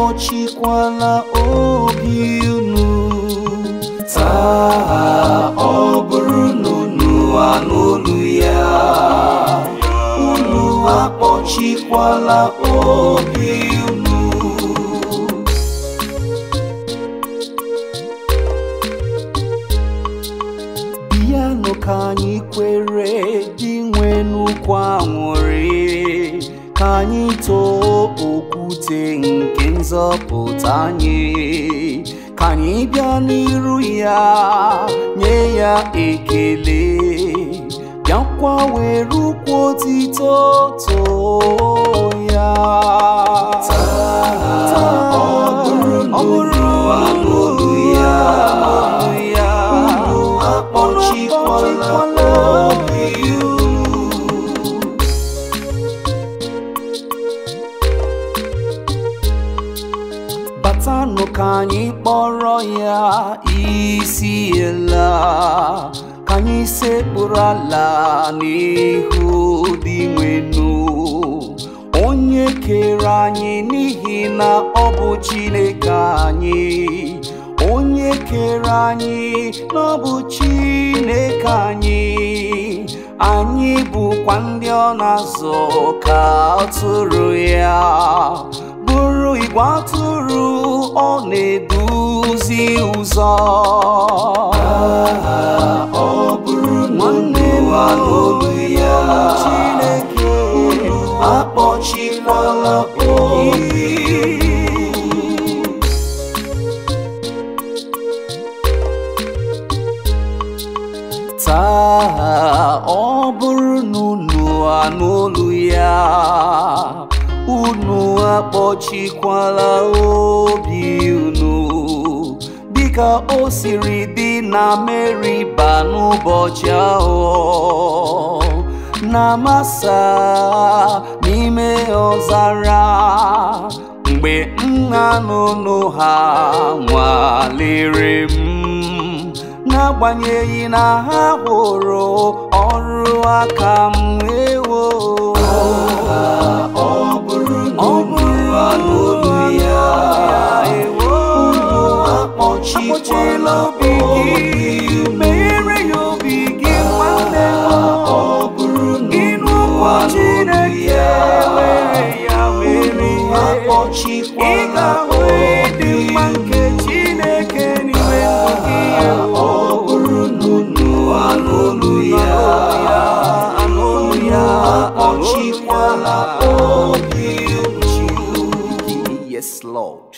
akpọchikwala obi unu. Taa ọ bụrụ na unu anụ olu ya, unu akpọchikwala obi unu. Bịanụ ka anyị kwere dị nwenukwu aṅụrị, ka anyị too okwute nke nzọpụta anyị, ka anyị bịa n'iru ya nye ya ekele, bịakwa were ukwu otito too ya. Taa ọ bụrụ na unu anụ olu ya, unu akpọchikwala obi unu. Batanụ ka anyị kpọrọ ya isi ala, ka anyị sekpụrụ ala n'ihu dị nwenu, onye kere anyị n'ihi na ọ bụ Chineke anyị, onye kere anyị na ọ bụ Chineke anyị, anyị bụkwa ndị ọ na-azụ ka atụrụ ya, bụrụ igwe atụrụ ọ na-eduzi ụzọ. Ọ bụrụ na unu anụ olu ya, Chineke, unu akpọchikwala obi unu. Taa ọ bụrụ na unu anụ olu ya, unu akpọchikwala obi unu, dịka o siri dị na Meriba n'ụbọchị ahụ, na Masa n'ime ọzara, mgbe nna unu ha nwalere m, n'agbanyeghị na ha hụrụ ọrụ aka m. Ewo, ọ bụrụ na unu anụ olu ya, unu akpọchikwala obi gị, meghere ya obi gị nwanne m. Ọ bụrụ na unu anụ olu ya, were ya mere ihe, ị ga-ahụ ịdị mma nke Chineke n'ime ndụ gị. Ọ bụrụ na unu anụ olu ya, unu akpọchikwala obi unu. Yes, Lord.